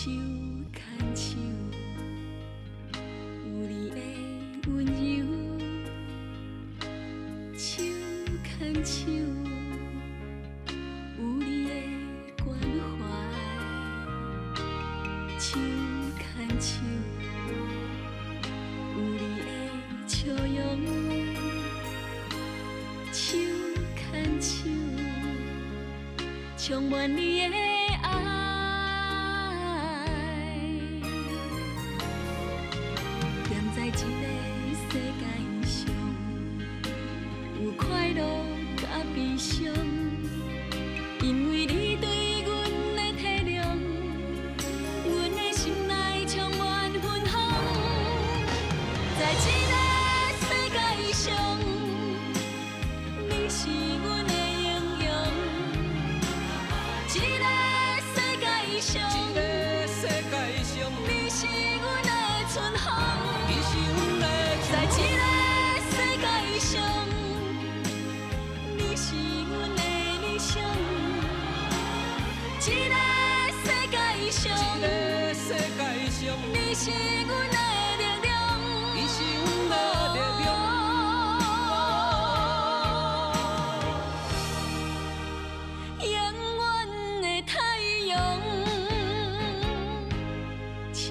手牽手，有你的溫柔。手牽手，有你的關懷。手牽手，有你的笑容。手牽手，充滿你的愛。踮在這个世界上，有快樂佮悲傷，因為你對阮的體諒，阮的心內充滿芬芳。在這个世界上，你是阮的英雄。這个世界上，這個世界上，你是阮的春風。你是阮的在這個世界上，你是阮的理想。這個世界上，這個世界上，你是阮的力量。你是阮的力量。永遠的太陽，手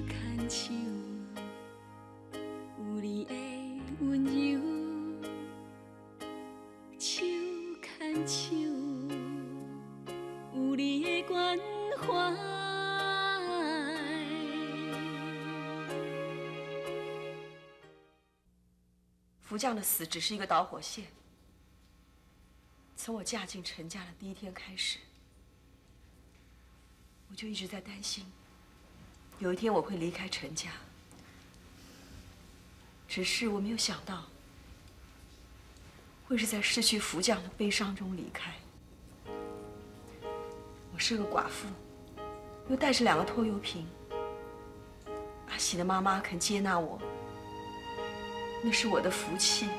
牽手，有你的溫柔。手牽手，有你的關懷。福將的死只是一個導火線。從我嫁進陳家的第一天開始，我就一直在擔心，有一天我會離開陳家。只是我沒有想到，會是在失去福將的悲傷中離開。我是個寡婦，又帶着兩個拖油瓶。阿喜的媽媽肯接納我，那是我的福氣。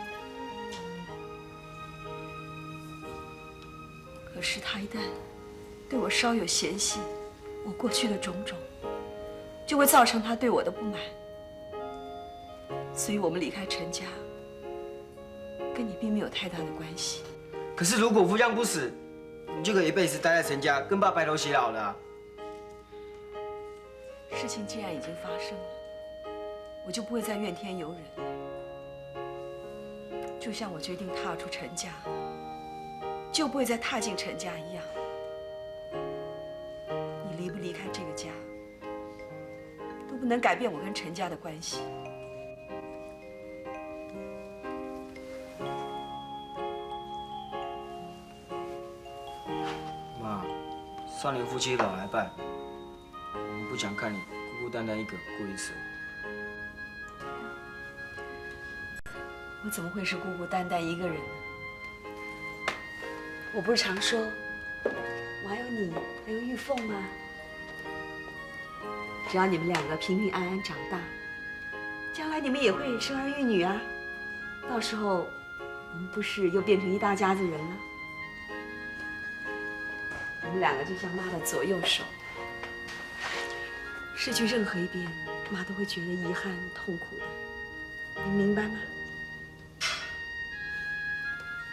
可是他一旦對我稍有嫌隙，我過去的種種，就會造成他對我的不滿。所以我們離開陳家，跟你並沒有太大的關係。可是如果福將不死，你就可以一輩子待在陳家，跟爸白頭偕老了啊。事情既然已經發生了，我就不會再怨天尤人。就像我決定踏出陳家，就不會再踏進陳家一樣。你離不離開這個家，都不能改變我跟陳家的關係。媽，少年夫妻老來伴，我們不想看你孤孤單單一個過一生。我怎麼會是孤孤單單一個人呢？我不是常說，我還有你，還有玉鳳嗎？只要你們兩個平平安安長大，將來你們也會生兒育女啊。到時候，我們不是又變成一大家子人了？我們兩個就像媽的左右手，失去任何一邊，媽都會覺得遺憾、痛苦的。你明白嗎？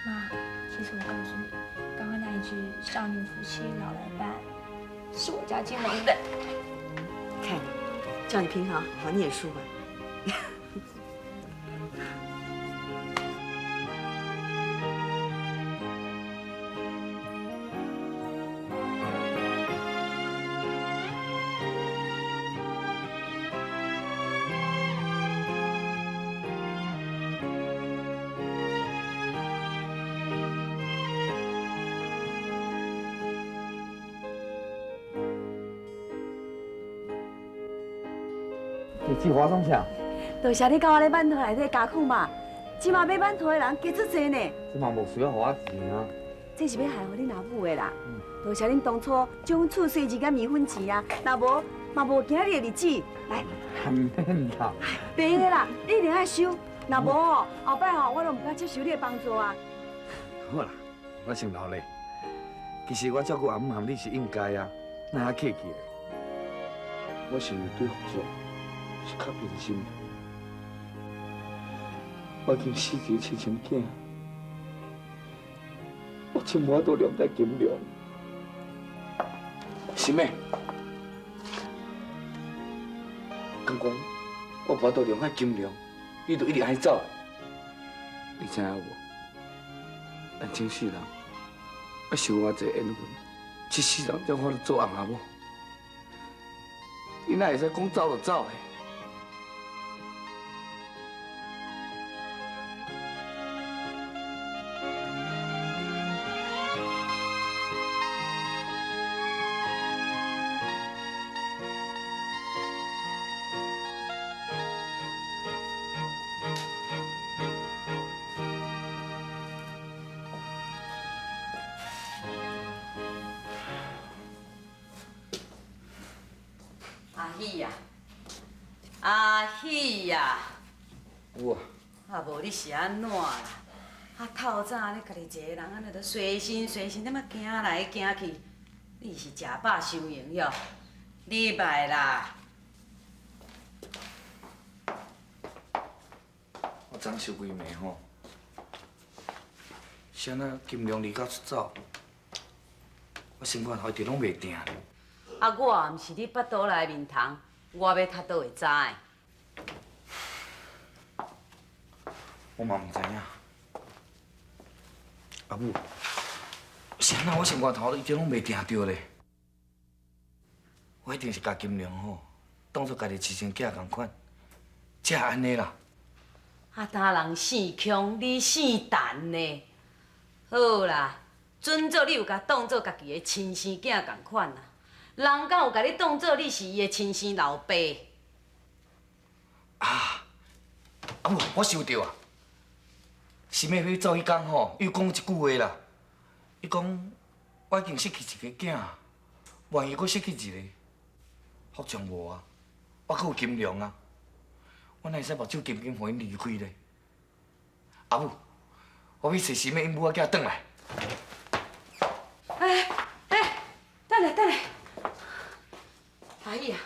媽，其實我告訴你，剛剛那一句“少年夫妻老來伴”，是我家金龍的。看你，叫你平常好好念書吧。這話創啥？多謝你共我咧饅頭內底加礦肉，這馬買饅頭的人加足濟呢。這嘛無需要予我錢啊。這是欲害予恁阿母的啦。多謝恁當初借阮厝稅錢佮麵粉錢啊，若無嘛無今仔日的日子。來，毋免啦。袂用的啦，你一定愛收，若無吼，後擺吼我都毋敢接受你的幫助啊。好啦，我先留咧。其實我照顧阿母和你是應該啊，哪會遐客氣咧？我是毋是对福将是较偏心？我已经死一个亲生囝，我真无法度谅解金良。是咩？敢讲我无法度谅解金良，你就一直按呢走？你知影无？咱这世人爱受偌济缘分，这世人才有法度做翁仔某。你哪会使讲走就走的？阿喜啊，阿喜啊，有啊。啊无你是按怎啦？啊透早你家己一个人按呢，都随身随身踮遐行来行去，你是食饱伤闲哟？你䆀啦！我昨受几暝吼，是按怎金良离家出走，我心肝头一直拢袂定。啊，我毋是你腹肚内面虫，我欲较佗会知？我嘛毋知影。阿母，是按怎我心肝头一直拢袂定著咧？我一定是共金良吼当做家己亲生囝仝款，才会按呢啦。啊，今人姓强，你姓陈呢？好啦，准做你有共当做家己的亲生囝仝款啦。人敢有共你当做你是伊的亲生老爸？啊，阿母，我想著啊，是妹欲走彼工吼，伊有讲一句话啦。伊讲我已经失去一个囝，万一阁失去一个，福将无啊，我阁有金良啊，我哪会使目睭金金予𪜶离开咧？阿母，我欲揣是妹𪜶母仔囝转来。哎哎，等下等下。阿喜啊，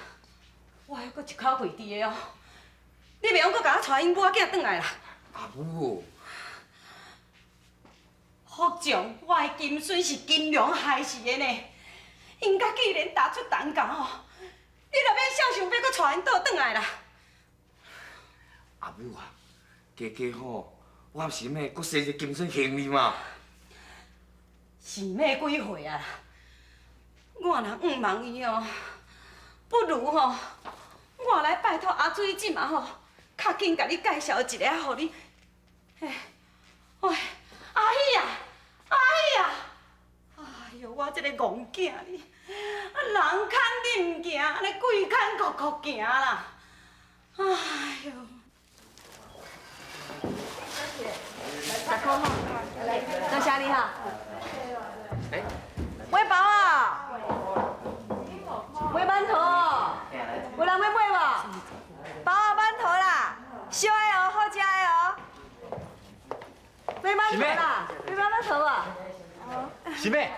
我还阁一口气伫的哦，你袂用阁共我带𪜶母仔囝转来啦。阿母，福将，我的金孙是金良害死的呢。𪜶家既然踏出陈家吼，你就免想想欲阁带𪜶倒转来啦。阿母啊，加加吼，我是妹阁生一个金孙还你嘛。是妹几岁啊？我若毋望伊哦，不如吼，我来拜托阿水这马吼，较紧共你介绍一个，予你。哎，喂，阿喜啊，阿喜啊！哎哟，我这个戆囝哩，啊人牵你毋行，按呢鬼牵国国行啦！哎哟。大哥好，多谢你哈。哎，买包啊，买馒头，有人欲买无？包仔馒头啦，烧的哦，好食的哦。买馒头啦，买馒头啊。喜妹。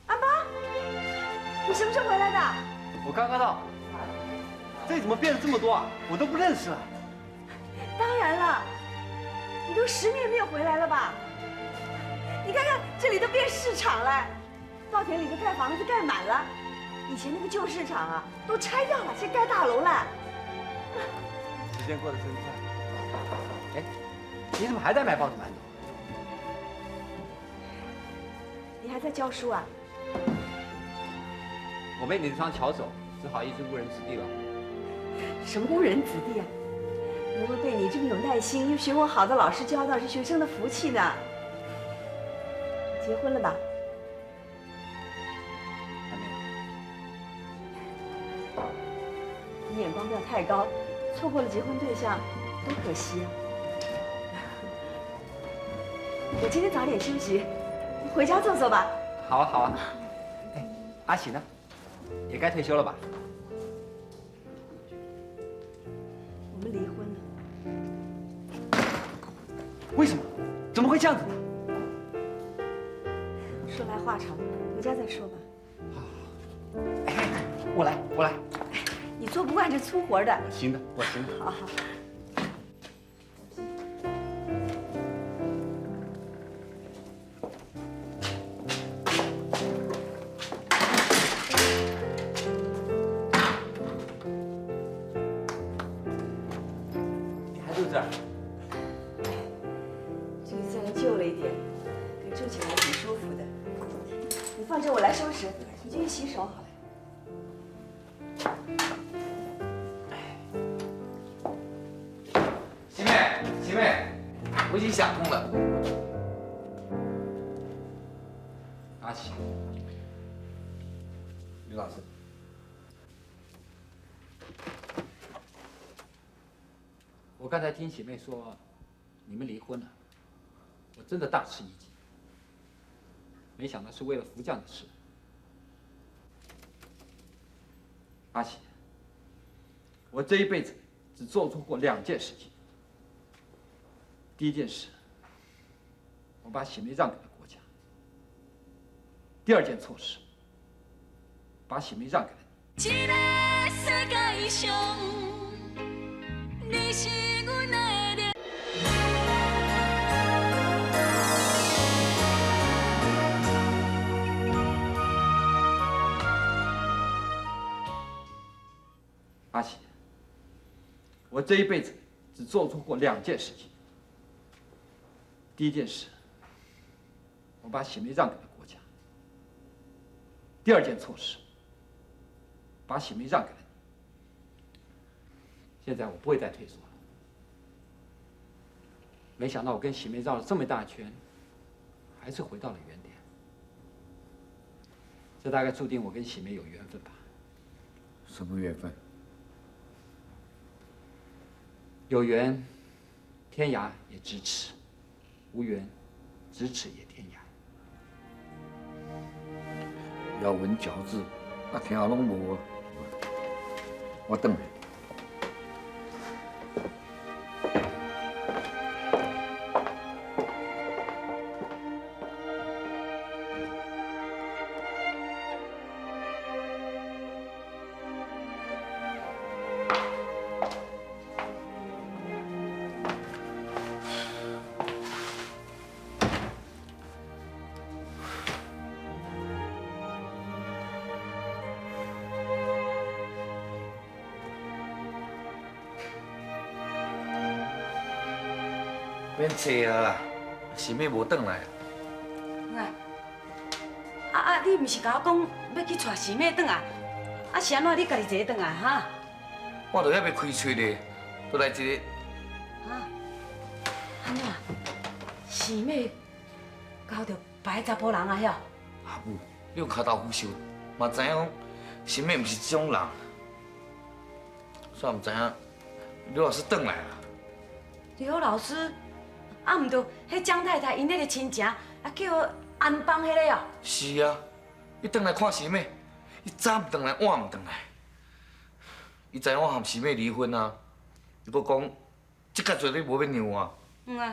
阿妈，你什么时候回来的？我刚刚到。这怎么变了这么多啊？我都不认识了。当然了，你都10年没有回来了吧？你看看这里都变市场了，稻田里头盖房子盖满了，以前那个旧市场啊都拆掉了，现在盖大楼了。时间过得真快。哎，你怎么还在买包子馒头？你还在教书啊？我被你这双巧手，只好一直误人子弟了。什么误人子弟啊？能够被你这么有耐心又学问好的老师教到，是学生的福气呢。结婚了吧？还没有。你眼光不要太高，错过了结婚对象，多可惜啊！我今天早点休息，回家坐坐吧。好啊，好啊。哎，阿喜呢？也该退休了吧？我们离婚了。为什么？怎么会这样子呢？说来话长，回家再说吧。好，哎，我来，我来。你做不惯这粗活的。我行的，我行的。好好。你还住这儿？这个虽然旧了一点，可住起来挺舒服的。你放这，我来收拾。你进去洗手好了。喜妹，喜妹，我已经想通了。阿喜，刘老师，我刚才听喜妹说你们离婚了，我真的大吃一惊。没想到是为了福将的事。阿喜，我这一辈子只做错过两件事情。第一件事，我把喜妹让给了国家；第二件错事，把喜妹让给了你。这个世界上，你是阮的力。阿喜，我这一辈子只做错过两件事情。第一件事，我把喜妹让给了国家；第二件错事，把喜妹让给了你。现在我不会再退缩了。没想到我跟喜妹绕了这么大圈，还是回到了原点。这大概注定我跟喜妹有缘分吧。什么缘分？有缘，天涯也咫尺；无缘，咫尺也天涯。咬文嚼字，啊，听拢无。我转来。免找啊啦，喜妹无转来。啊啊！你毋是共我讲欲去带喜妹转来？啊是按怎你家己一个转来哈？我都犹未开喙咧，就来一个。啊？按怎？喜妹交著别个查埔人啊遐？阿母，你有跤头趺受，嘛知影讲喜妹毋是这种人，煞毋知影刘老师转来啊。刘老师，啊毋著，彼江太太𪜶彼个亲情，啊叫安邦彼个哦。是啊，伊转来看喜妹，伊早毋转来，晚毋转来。伊知影我和喜妹离婚啊，伊阁讲，这个绝对无欲让我。嗯啊，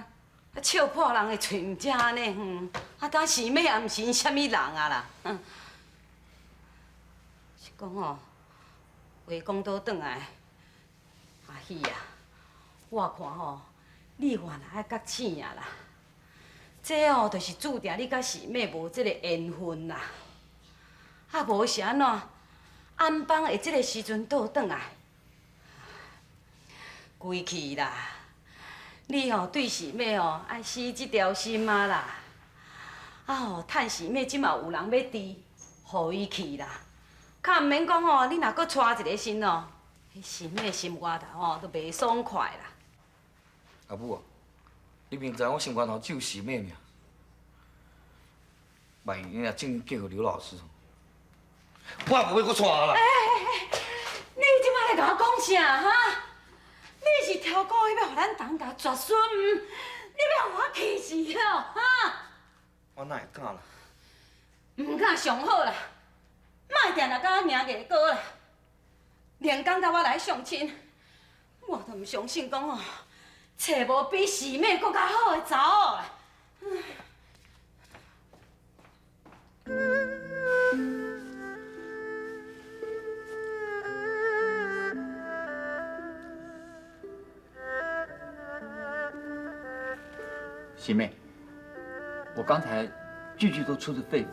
啊笑破人的喙，毋才按呢远。啊，当喜妹也毋是𪜶啥物人啊啦。嗯。是讲吼，话讲倒转来，阿喜啊，我看吼，你原来爱觉醒啊啦。这哦，就是注定你佮喜妹无这个缘分啦。啊，无是按怎？安邦会这个时阵倒转来，归去啦！你吼对喜妹吼爱死这条心啊啦！啊吼，趁喜妹这马有人欲治，予伊去啦。较毋免讲吼，你若阁娶一个新哦，彼喜妹心肝头吼都袂爽快啦。阿母啊，你明知我心肝头只有喜妹尔，万一你若真嫁予刘老师，我也无欲阁娶啦。欸欸欸！你这摆咧共我讲啥哈？你是超故意欲予咱同家绝孙毋？你欲予我气死哦哈？我哪会敢啦？毋敢上好啦，莫定定共我赢硬高啦。连讲到我来相亲，我都毋相信讲哦，找无比喜妹阁较好的查某啦。喜妹，我刚才句句都出自肺腑。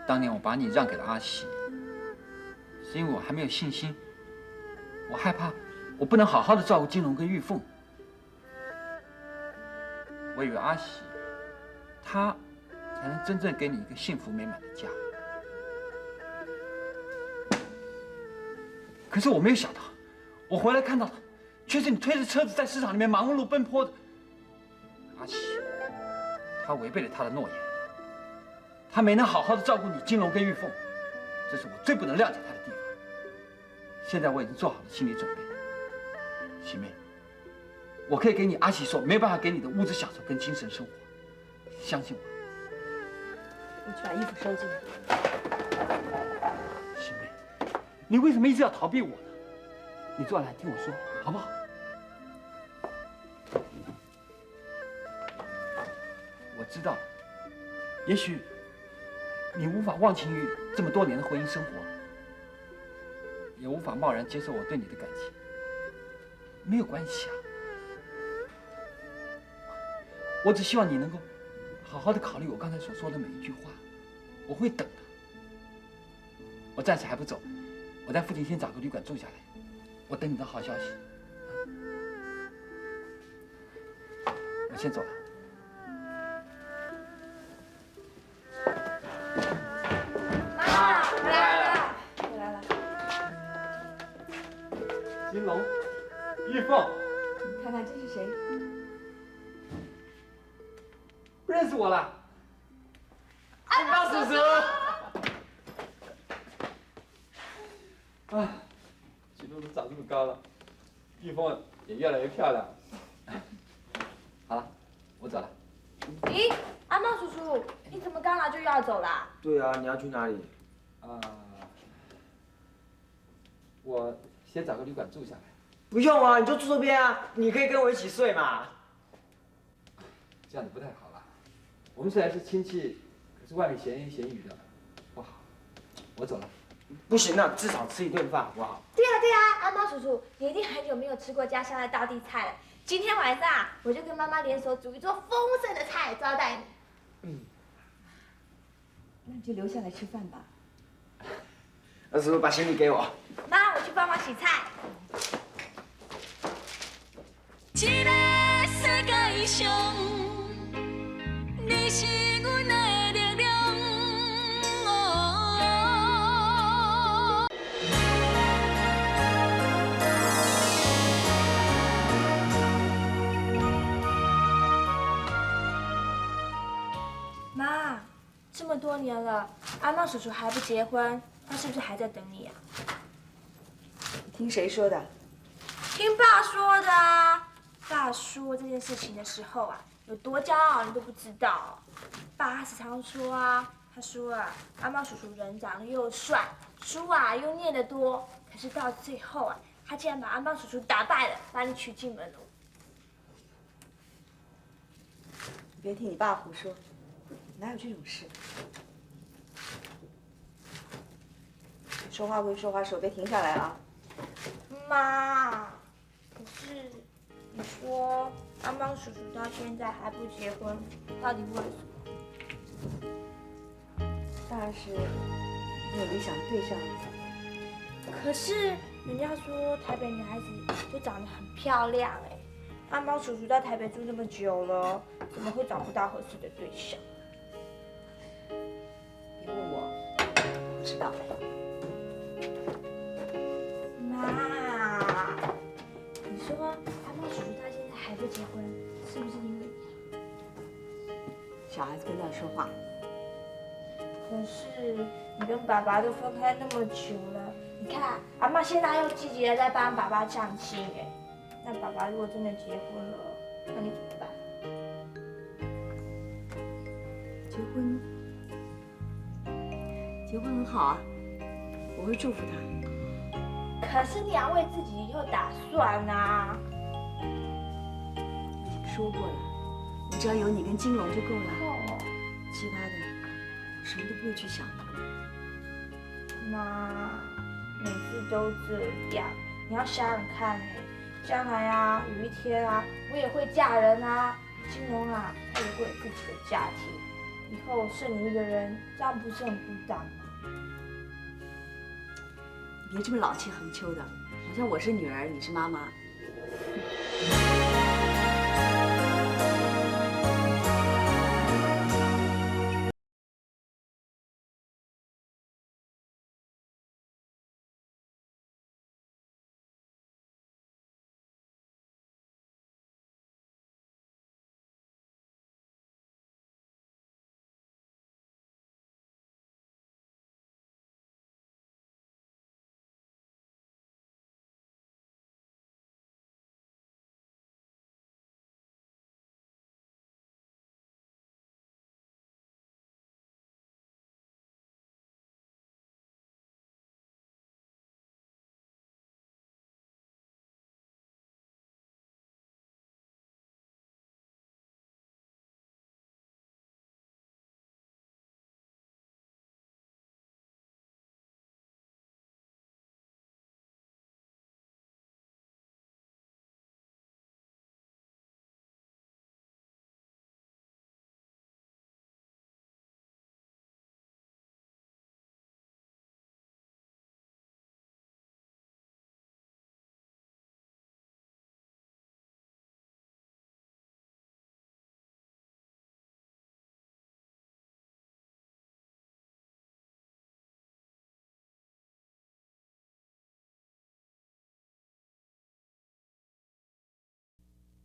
当年我把你让给了阿喜，是因为我还没有信心，我害怕我不能好好的照顾金龙跟玉凤。我以为阿喜，他才能真正给你一个幸福美满的家。可是我没有想到，我回来看到的，却是你推着车子在市场里面忙碌奔波的。阿喜，他违背了他的诺言，他没能好好的照顾你金龙跟玉凤，这是我最不能谅解他的地方。现在我已经做好了心理准备，喜妹，我可以给你阿喜所没办法给你的物质享受跟精神生活，相信我。我去把衣服收进来。喜妹，你为什么一直要逃避我呢？你坐下来听我说，好不好？我知道，也许你无法忘情于这么多年的婚姻生活，也无法贸然接受我对你的感情。没有关系啊，我只希望你能够好好的考虑我刚才所说的每一句话，我会等的。我暂时还不走，我在附近先找个旅馆住下来，我等你的好消息。我先走了。妈，回来了，回来了。金龙，玉凤，看看这是谁？不认识我了？安邦叔叔。啊，金龙都长这么高了，玉凤也越来越漂亮。好了，我走了。咦，安邦叔叔，你怎么刚来就要走啦？对啊，你要去哪里？啊，我先找个旅馆住下来。不用啊，你就住这边啊，你可以跟我一起睡嘛。这样子不太好了。我们虽然是亲戚，可是外面闲言闲语的，不好。我走了。不行啊，至少吃一顿饭好不好？对啊对啊，安邦叔叔，你一定很久没有吃过家乡的道地菜了。今天晚上啊，我就跟妈妈联手煮一桌丰盛的菜招待你。嗯，那你就留下来吃饭吧。二叔，把行李给我。妈，我去帮忙洗菜。这个世界上，你是阮的力量。妈，这么多年了，阿茂叔叔还不结婚，他是不是还在等你啊？听谁说的？听爸说的啊。爸说这件事情的时候啊，有多骄傲你都不知道。爸时常说啊，他说啊，阿茂叔叔人长得又帅，书啊又念得多，可是到最后啊，他竟然把阿茂叔叔打败了，把你娶进门了。你别听你爸胡说，哪有这种事？说话归说话，手别停下来啊！妈，可是。你说阿邦叔叔到现在还不结婚，到底为什么？当然是没有理想的对象。可是人家说台北女孩子都长得很漂亮哎，阿邦叔叔在台北住那么久了，怎么会找不到合适的对象？别问我，不知道。妈，你说。还不结婚，是不是因为你？小孩子别乱说话。可是你跟爸爸都分开那么久了，你看阿嬷现在又积极的在帮爸爸相亲哎，那爸爸如果真的结婚了，那你怎么办？结婚，结婚很好啊，我会祝福他。可是你要为自己以后打算啊。说过了，我只要有你跟金龙就够了，其他的我什么都不会去想的。妈，每次都这样，你要想想看哎，将来啊，有一天啊，我也会嫁人啊，金龙啊，他也会有自己的家庭，以后剩你一个人，这样不是很孤单吗？你别这么老气横秋的，好像我是女儿，你是妈妈。